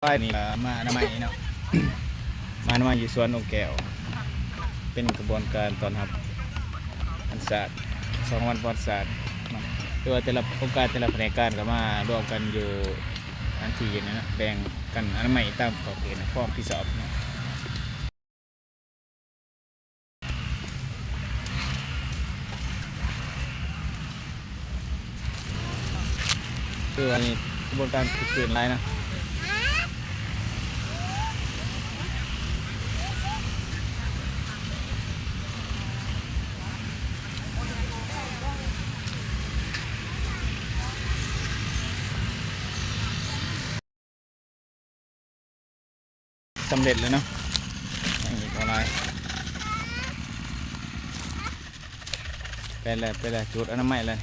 ປາຍນີ້ກໍມາອະນາໄມເນາະ ມາອະນາໄມຢູ່ສວນອົງແກ້ວ ເປັນຂະບວນການຕ້ອນຮັບວັນຊາດ ສອງວັນປະຫວັດສາດເນາະ ຄືວ່າແຕ່ລະອົງການ ແຕ່ລະພະແນກການກໍມາລວມກັນຢູ່ອັນທີ່ນັ້ນນະ ແບ່ງກັນອະນາໄມຕາມຂອບເຂດຄວາມຮັບຜິດຊອບເນາະ. ຄືວ່າມີຂະບວນການຄຶກຄື້ນຫຼາຍນະ. ສຳເລັດແລ້ວເນາະ ຍັງອີກບໍ່ຫຼາຍ. ໄປແລ້ວ ໄປແລ້ວ ຈູດອະນາໄມແລ້ວ.